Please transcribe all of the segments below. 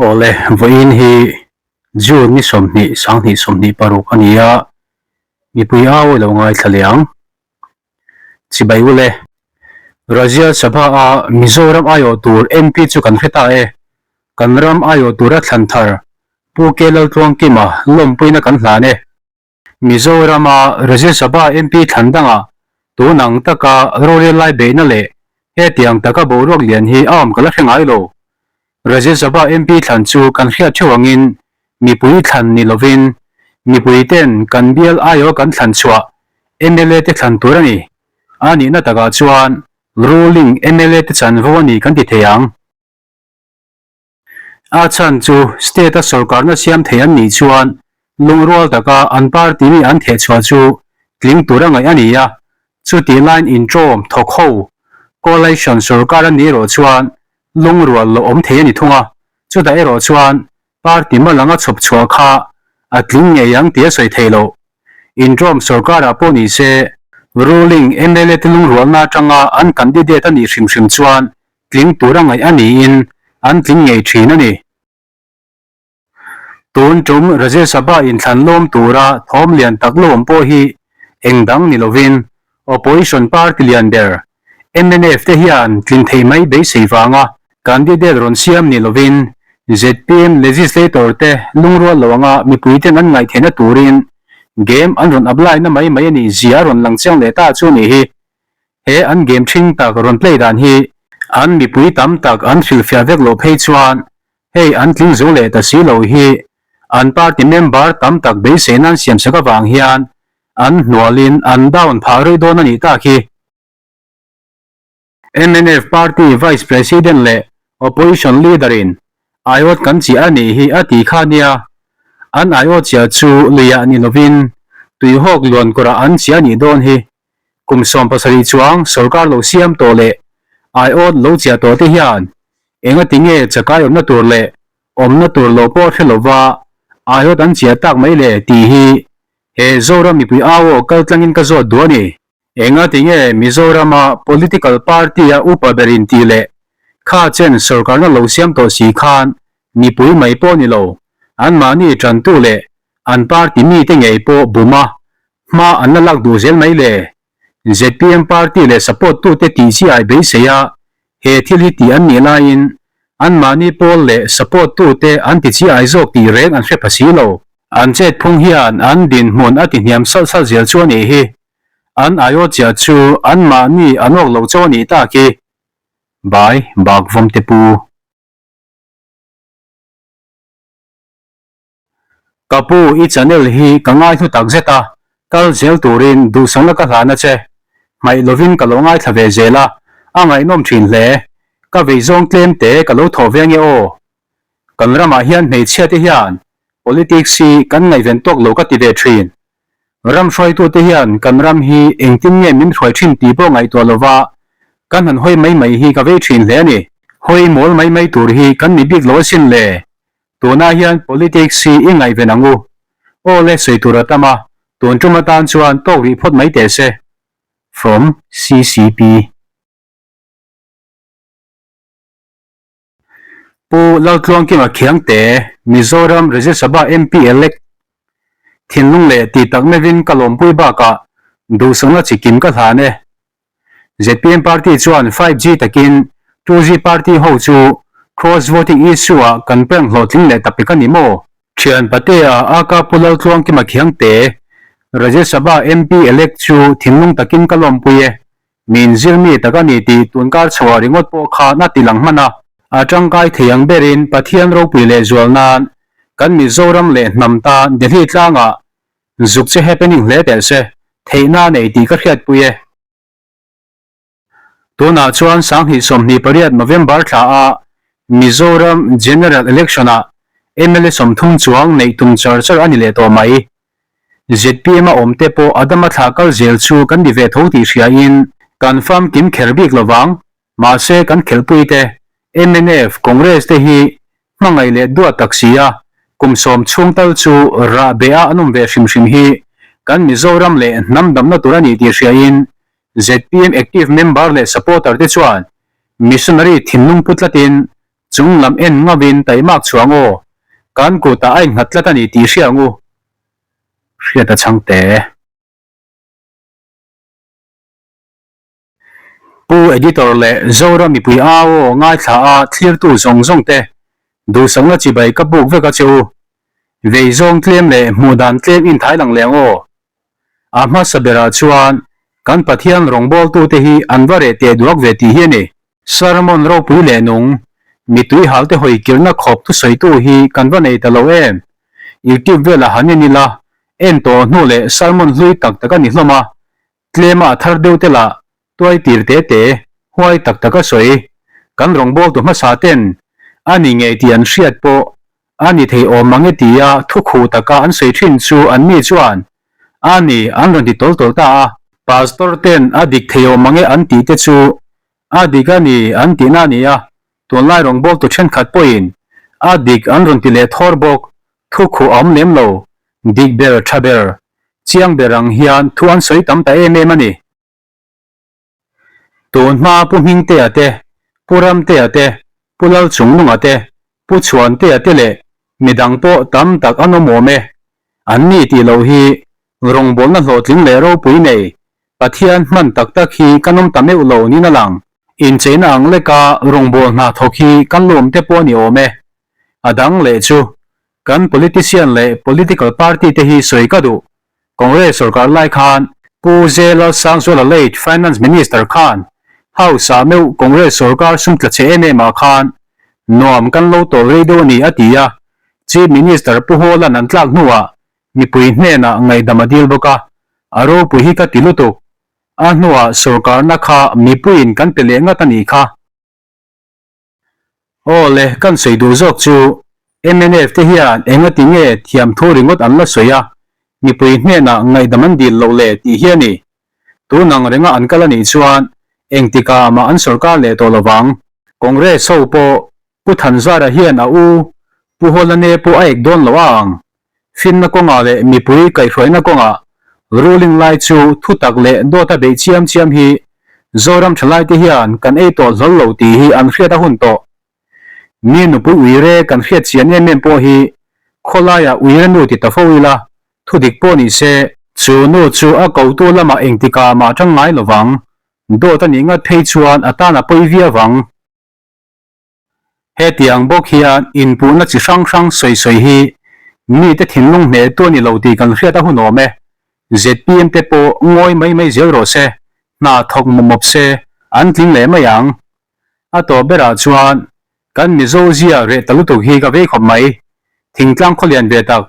Awle, vawiin hi June ni 20, 2026 a ni a, mipui au i lo ngaithla leh ang. Chibai u le. Rajya Sabha a Mizoram aiawh tur MP chu kan hre ta e. Kan ram aiawh tura thlan thar Pu K Laltluangkima lawmpuina kan hlan e. Mizorama Rajya Sabha MP thlan dangah tun ang taka rorel lai beihna leh hetiang taka boruak lian hi a awm ka la hre ngai lo. Rajya Sabha MP thlan chu kan hriat theuh angin mipui thlan ni lovin mipui ten kan bial aiawh kan thlan chhuah mla te thlan tur a ni. A nihna takah chuan ruling mla te chanvo a ni kan ti thei ang. A chhan chu state-a sorkarna siam thei an nih chuan lungrual taka an party mi an thehchhuah chu tling tur a ngaih a ni a, chutih laiin inṭawm thawk ho coalition sorkar an nih erawh chuan lungrual loh awm thei a ni thung a, chutah erawh chuan party hmalanga chhawp chhuah kha a tling ngei ang tih a sawi thei loh. Inṭawm sorkarah pawh ni se ruling mla te lungrualna aṭanga an candidate a nih hrim hrim chuan tling tura ngaih a niin an tling ngei thin a ni. Tun tum Rajya Sabha inthlan lawm tura thawm lian tak lo awm pawh hi eng dang ni lovin Opposition party lian ber mnf te hian tlin thei mai beisei vanga candidate rawn siam ni lovin zpm legislator te lungrual lo anga mipuiten an ngaihtheihna turin game an rawn apply na mai mai a nih zia a rawn lang chiang leh ta chu a nih hi. He an game ṭhing tak rawn play dan hi an mipui tam tak an hrilhfiah vek loh phei chuan hei an tling zo leh ta si lo hi an party member tam tak beisei nan siamsak avang hian an hnualin an down phah rih dawn a nih tak hi. Mnf party vice president leh opposition leader in aiawt kan chiah a nih hi a ti kha nia, an aiawt chiah chu luiah ni lovin tuihawk luankawrah an chiah a nih dawn hi. Kum 70 chuang sorkar lo siam tawh leh aiawt lo chiah tawh te hian engati nge chakai awmna tur leh awmna tur lo pawh hre lova aiawt an chiah tak mai le tih hi he Zoram mipui au aw kal tlangin ka zawt duh a ni. Engati nge Mizorama political party-a upa ber in tih leh kha chen sorkarna lo siam tawh si khan mipui mai pawh ni lo anmahni tantu leh an party mite ngei pawh buma Hma an la lak duh zel mai le. Zpm party leh support tute tih chi ai beisei a, he thil hi tih an nih laiin anmahni pawl leh support tute an ti chi ai zawk tih reng an hre pha si lo. An chet phung hian an dinhmun a ti hniam salh salh zel chu a nih hi. An aiawt chiah chu anmahni an awk lo chauh a nih tak hi. Bai Bakvawmte pu. Ka pu, i channel hi ka ngaihlu tak zet a, kal zel turin duhsakna ka hlan a che. Hmaih lovin ka lo ngaithla ve zel a, a ngaihnawm thin hle. Ka vei zawng tlem te ka lo thawh ve ange aw. Kan ramah hian hmeichhia te hian politics hi kan ngaihven tawk lo ka ti ve thin. Ram hruaitute hian kan ram hi engtin nge min hruai thin tih pawh ngaihtuah lova kan han hawi mai mai hi ka vei thin hle a ni. Hawi mawl mai mai tur hi kan ni bik lo asin le. Tunah hian politics hi i ngaihven ang u. Aw le sawi tur a tam a, tun tum atan chuan tawk rih phawt mai teh se. From ccp. Pu Laltluangkima Khiangte, Mizoram Rajya Sabha MP elect, thinlung leh tih tak meuhin ka lawmpui bakah duhsakna chikim ka hlan e. Zpm party chuan 5G takin 2G party ho chu cross voting issue ah kan prank hlawhtling leh ta pek a ni maw? Thian Patea aka Pu Laltluangkima Khiangte, Rajya Sabha MP elect chu thinlung takin ka lawmpui e. Min zir mi tak a ni tih tunkar chhoah ringawt pawh khan a ti lang hman a. A tangkai thei ang berin Pathian ropui leh zual nan kan Mizoram leh hnam tan Delhi tlangah Zuk che happening hle teh se, theihna a nei tih ka hriatpui e. Tunah chuan 2028 November thla a Mizoram General Election ah mla 30 chuang neih tum char char a ni leh tawh mai. Zpm a awm te pawh a dama thla kal zel chu kan ni ve tho tih hria in kan famkim kher bik lovang. Mahse kan khelhpui te, mnf, Congress te hi hmangaih leh duat tak si a, kum 10 chhung tal chu rah beh a an awm ve hrim hrim hi kan Mizoram leh hnam damna tur a ni tih hriain zpm active member leh supporter te chuan missionary thinlung pu tlatin. Chung lam en ngavin taimak chhuang aw, kan kutah a innghat tlat a ni tih hria ang u. Hriat a chhang teh. Pu Editor leh Zoram mipui au aw ngaithla a thlirtu zawng zawng te duhsakna chibai ka buk vek a che u. Vei zawng tlem leh hmuh dan tlem in thai lang leh ang aw. A hmasa berah chuan kan Pathian rawngbawltute hi an va reh teh duak ve tih hi a ni. Sermon ropui leh nung, mitui halte hawi kirna khawp thusawitu hi kan va nei ta lo em? Youtube velah han en ila, en tawh hnu leh sermon hlui tak tak a ni hlawm a, tlema a thar deuh te lah tuai tir te te, huai tak tak a sawi. Kan rawngbawltu hmasa ten a ni ngei tih an hriat pawh a ni thei awm mang e tia thu khuh taka an sawi thin chu an ni chuan a ni an rawn ti tawl tawl ta a. Pastor ten a dik thei awm mang e an tih te chu A dik a ni an tihna a ni a, tunlai rawngbawltu thenkhat pawhin a dik an rawn ti leh thawr bawk, thu khuh a awm lem lo, dik ber tha ber, chiang ber ang hian thu an sawi tam ta em em a ni. Tun hma Pu Hmingtea te, Pu Ramtea te, Pu Lalchungnunga te, Pu Chhuantea te leh midang pawh tam tak an awm awm e. An ni tih loh hi rawngbawlna hlawhtling leh ropui nei Pathian hman tak tak hi kan awm ta meuh lo niin a lang. Incheina ang leka rawngbâwl hna thawk hi kan lawm te pawh a ni awm e. A dang leh chu, kan politician leh political party te hi sawi ka duh. Congress sorkar lai khan Pu J. Lalsangzuala late Finance Minister khan House ah meuh Congress sorkar sum tla chhe em em ah khan nuam kan lo tawl rei deuh a ni a ti a, Chief Minister Pu Hawla'n an tlak hnuah Mipui hnenah ngaihdam a dil bawk a, a ropui hi ka ti lutuk. A hnuah sorkarna kha mipuiin kan pe leh ngat a nih kha. Aw le, kan sawi duh zawk chu mnf te hian engati nge thiamthu ringawt an la sawi a, mipui hnenah ngaihdam an dil loh le tih hi a ni. Tun ang renga an kal a nih chuan engtikah mah an sorkar leh tawh lovang. Congress ho pawh Pu Thanzara hian a u Pu Hawlane pawh a ek dawn lo a ang. Finna kawngah leh mipui kaihhruaina kawngah ruling lai chu thutak leh dawta beih chiam chiam hi Zoram thalaite hian kan ei tawh hlawl lo tih hi an hriat a hun tawh. Mi nupui uire kan hriat chian em em pawh hi khawlaiah uire nu ti ta fo ila thudik pawh ni se, chu nu chu a kotu lamah engtikah mah tang ngai lovang, dawt a nih ngat phei chuan a tan a pawi viau ang. Hetiang bawk hian inpuhna chi hrang hrang sawi sawi hi mite thinlung hnehtu a ni lo tih kan hriat a hun awm e. Zpm te pawh ngawi mai mai zel rawh se, hna thawk mawp mawp se, an tling leh mai ang. A tawp berah chuan kan Mizo zia reh ta lutuk hi ka vei khawp mai. Thingtlang khawlian ve tak,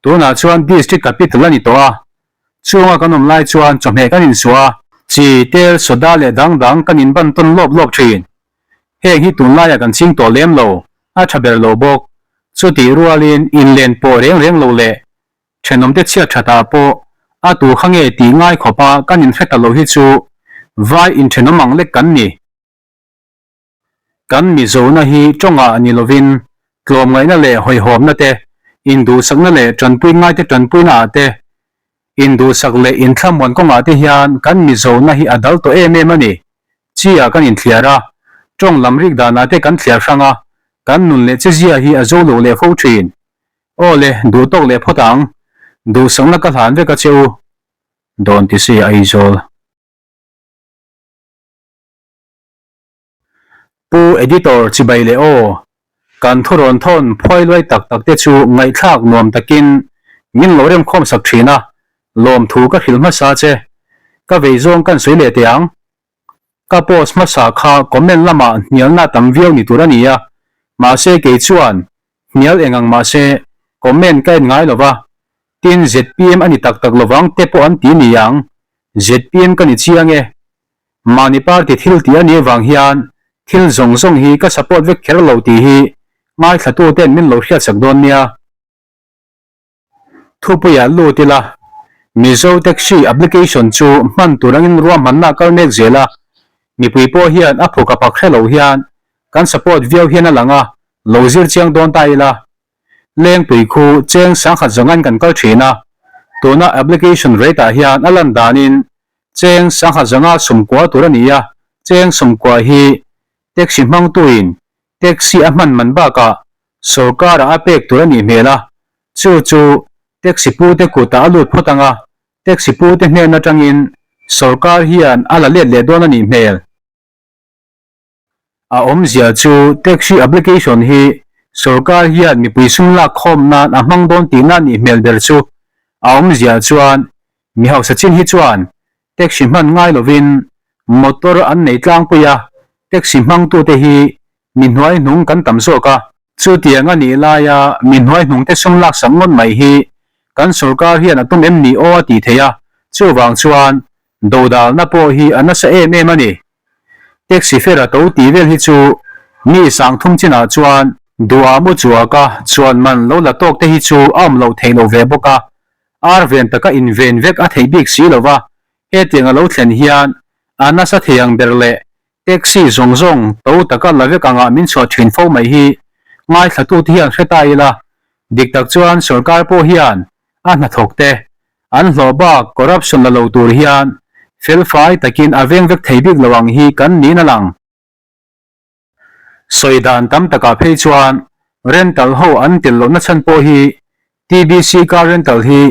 tunah chuan District Capital a ni tawh a, chunga kan awm lai chuan chawhmeh kan insuah a, chi, tel, soda leh dang dang kan inban tawn lawp lawp thin. Heng hi tunlaiah kan ching tawh lem lo, a tha ber lo bawk. Chutih rualin inlen pawh reng reng lo leh thenawmte chhiat thatah pawh a tu kha nge tih ngai khawpa kan inhre ta lo hi chu vai inthenawm ang lek kan ni. Kan Mizona hi tawngah ni lovin tlawmngaihna leh hawihhawmna te, induhsakna leh tanpui ngaite tanpuina ah te, induhsak leh inthlamuan kawngah te hian kan Mizona hi a dal tawh em em a ni. Chi ah kan inthliar a, tawng lam rik danah te kan thliar hrang a, kan nun leh chezia hi a zo lo leh fo thin. Aw le, duh tawk leh phawt ang. Duhsakna ka hlan vek a che u. Dawn ti si Aizawl. Pu Editor chibai leh aw, kan thurawn thawn phuai luai tak tak te chu ngaihthlak nuam takin min lo remkhawm sak thin a, lawmthu ka hrilh hmasa che. Ka vei zawng kan sawi leh teh ang. Ka post hmasa kha comment lamah hnialna tam viau ni tur a ni a, mahse kei chuan hnial eng ang mahse comment ka en ngai lova, tin zpm a ni tak tak lovang te pawh an ti ni ang, zpm ka ni chiang e. Mahni party thil tih a nih avang hian thil zawng zawng hi ka support vek kher lo tih hi ngaithlatu ten min lo hriatsak dawn nia. Thupuiah lut ila, Mizo Taxi application chu hman tur angin ruahmanna a kal mek zel a, mipui pawh hian a phuk a phak hre lo hian kan support viau hian a lang a, lo zir chiang dawn ta ila. Lengpui khu cheng sangkhat zawngain kan kal thin a, tuna application rate ah hian a lan danin cheng sangkhat zawnga sumkua tur a ni a, cheng sumkua hi taxi hmangtuin. Taxi a hman man bakah sorkarah a pek tur a nih hmel a, chu chu taxi pute kutah a lut phawt ang a, taxi pute hnen atangin sorkar hian a la let leh dawn a nih hmel. A awmzia chu taxi application hi sorkar hian mipui sum lak khawm nan a hmang dawn tihna a nih hmel ber chu. A awmzia chuan mi hausa chin hi chuan taxi hman ngai lovin motor an nei tlangpui a, taxi hmangtute hi mi hnuaihnung kan tam zawk a. Chutiang a nih laia mi hnuaihnungte sum laksak ngawt mai hi kan sorkar hian a tum em ni aw a tih theih a, chuvang chuan dodalna pawh hi a nasa em em a ni. Taxi fare a to tih vel hi chu mi sangthum chinah chuan duha mu chuaka chuan man lo la tawk te hi chu a awm loh theih loh ve bawk a, ar ven taka inven vek a theih bik si lova, hetiang a lo thlen hian a nasa thei ang ber leh taxi zawng zawng to taka la vek angah min chhuah thin fo mai hi ngaithlatute hian hre ta ila, dik tak chuan sorkar pawh hian a hnathawk te an hlawh bak corruption la lo tur hian felfai takin a veng vek thei bik lo ang hi kan niin a lang. Sawi dan tam takah phei chuan rental ho an tel lohna chhan pawh hi TBC car rental hi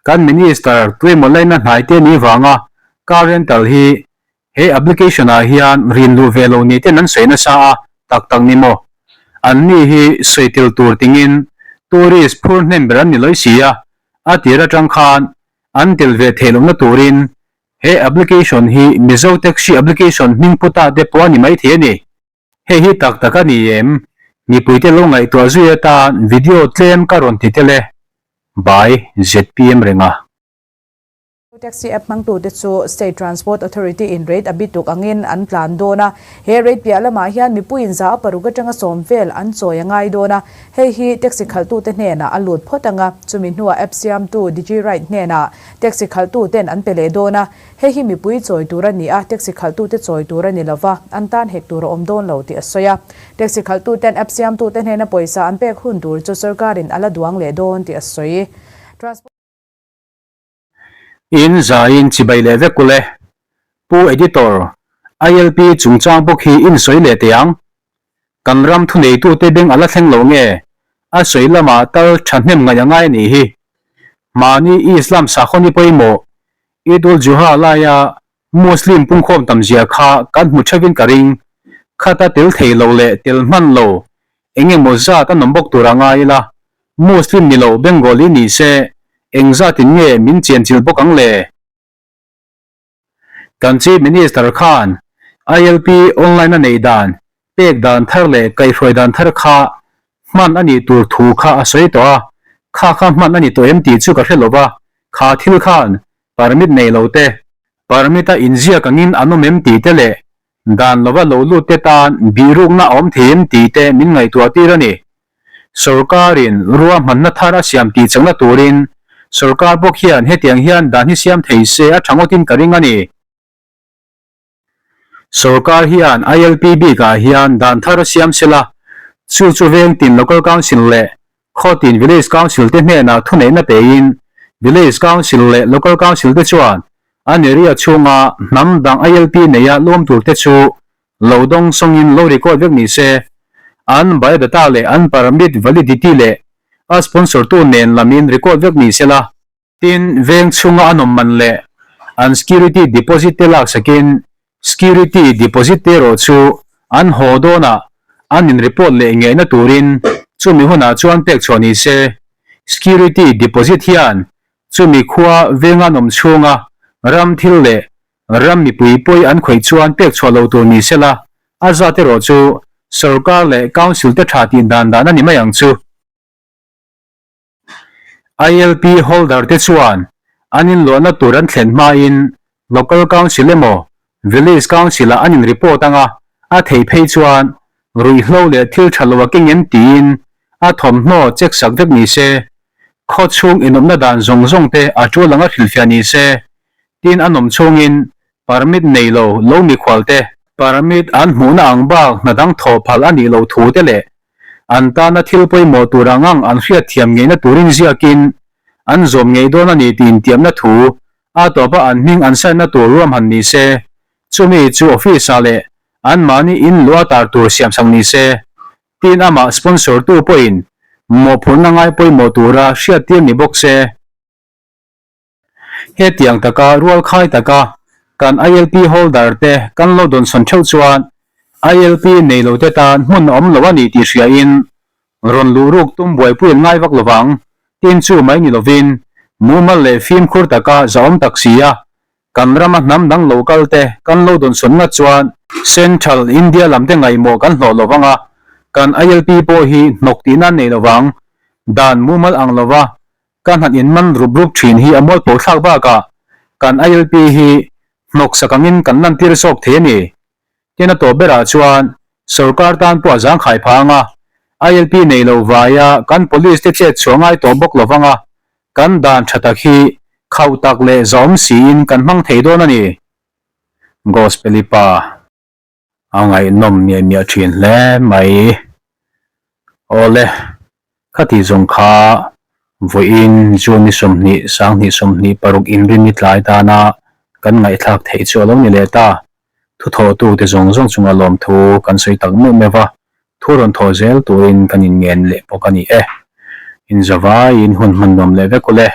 kan Minister tuemaw laina hnai te ni vanga car rental hi he application ah hian rin luh ve lo ni ten an sawi nasa a, tak tak ni maw? An ni hi sawi tel tur tingin tourist phur hnem ber an ni lawi si a, a tir atang khan an tel ve theih lohna turin He application hi Mizo Taxi application hming pu ta te pawh a ni maithei a ni. Hei hi tak tak a ni em? Mipuite lo ngaihtuah zui atan video tlem ka rawn ti tel e. By zpm Renga. Taxi app hmangtute chu State Transport Authority in rate a bituk angin an tlan dawn a. He rate piah lamah hian mipuiin za a paruk atanga sawm vel an chawi a ngai dawn a. Hei hi taxi khalhtute hnenah a lut phawt ang a, chumi hnuah app siamtu Digiride hnenah taxi khalhtuten an pe leh dawn a. Hei hi mipui chawi tur a ni a, taxi khalhtute chawi tur a ni lo va, an tan hek tur a awm dawn lo tih a sawi a. Taxi khalhtuten app siamtute hnena pawisa an pek hun tur chu sorkarin a la duang leh dawn tih a sawi. In zaiin chibai leh vek ule. Pu Editor, ILP chungchang bawk hi in sawi leh teh ang. Kan ram thuneitute beng a la thleng lo nge? A sawi lamah tal thahnem ngaih a ngai a nih hi. Mahni Islam sakhaw ni pawimawh Eid-ul-Zuha laia Muslim pungkhawm tam zia kha kan hmu theuhin ka ring. Khata tel thei lo leh tel hman lo eng emaw zat an awm bawk tur a ngai ila. Muslim ni lo Bengali ni se eng zatin nge min chianchilh bawk ang le? Kan Chief Minister khan ILP online a neih dan, pek dan thar leh kaihhruai dan thar kha hman a nih tur thu kha a sawi tawh a, kha kha hman a ni tawh em tih chu ka hre lo va, kha thil khan permit nei lo te, permit a inziak angin an awm em tih te leh dan lova lo lut te tan bihrukna a awm thei em tih te min ngaihtuah tir a ni. Sorkarin ruahmanna thar a siam tih chakna turin sorkar bawk hian hetiang hian dan hi siam thei se a tha ngawtin ka ring a ni. Sorkar hian ILP bikah hian dan thar a siam sela, chu chu vengtin Local Council leh khawtin Village Council te hnenah thuneihna pein Village Council leh Local Council te chuan an area chhunga hnam dang ILP neia lawm tur te chu lo dawng sawngin lo record vek ni se, an biodata leh an permit validity leh a sponsor tu nen lamin record vek ni sela. Tin, veng chhunga an awm man leh an security deposit te laksakin security deposit te erawh chu an haw dawnah an in report leh ngeihna turin chumi hunah chuan pek chhuah ni se. Security deposit hian chumi khua venga an awm chhunga ram thil leh ram mipui pawi an khawih chuan pek chhuah lo tur ni sela, a zat erawh chu sorkar leh council te tha tih dan dan a ni mai ang chu. ILP holder te chuan an inluahna tur an thlen hmain Local Council emaw Village Council ah an in report anga a theih phei chuan ruihhlo leh thil tha lo a keng em tiin a thawmhnaw check sak vek ni se, khaw chhung inawmna dan zawng zawng te a tul anga hrilhfiah ni se, tin an awm chhungin permit nei lo lo mikhual te, permit an hmuhna ang bak hna dang thawh phal a nih loh thu te leh An tana thil pawimawh tur ang ang an hriatthiam ngeihna turin ziakin an zawm ngei dawn a ni tih intiamna thu a tawpa an hming an sign-na tur ruahman ni se, chumi chu office-ah leh anmahni in luah tar tur siamsak ni se. Tin amah sponsor tu pawhin mawhphurhna ngai pawimawh tura hriattir ni bawk se. Hetiang taka rualkhai taka kan ILP holder te kan lo dawnsawn theuh chuan ILP nei lo te tan hmun a awm lo a ni tih hriain rawn luh ruk tum buaipui an ngai vak lovang. Tin chu mai ni lovin mumal leh fimkhur taka zahawm tak si a kan rama hnam dang lo kal te kan lo dawnsawn ngat chuan Central India lam te ngaihmawh kan hlawh lovang a, kan ILP pawh hi hnawk tihna an nei lovang. Dan mumal ang lova Ka hnan in man rup rup thin hi a mualpho thlak bakah kan ILP hi hnawksak angin kan lantir zawk thei a ni. Tin a tawp berah chuan sorkar tan pawh a zangkhai phah anga ILP nei lo vaia kan police te chet chhuah ngai tawh bawk lovang a, kan dan tha tak hi khauh tak leh zawm siin kan hmang thei dawn a ni. Gospel-i pa. A ngaihnawm miah miah thin hle mai. Awle, khati zawng kha vawiin June ni 20, 20 26 inrinni tlai tana kan ngaihthlak theih chu a lo ni leh ta. Thuthawhtute zawng zawng chunga lawmthu kan sawi tak meuh meuh va, thu rawn thawh zel turin kan inngen leh bawk a ni e. Inzavaiin hun hman nuam leh vek ule.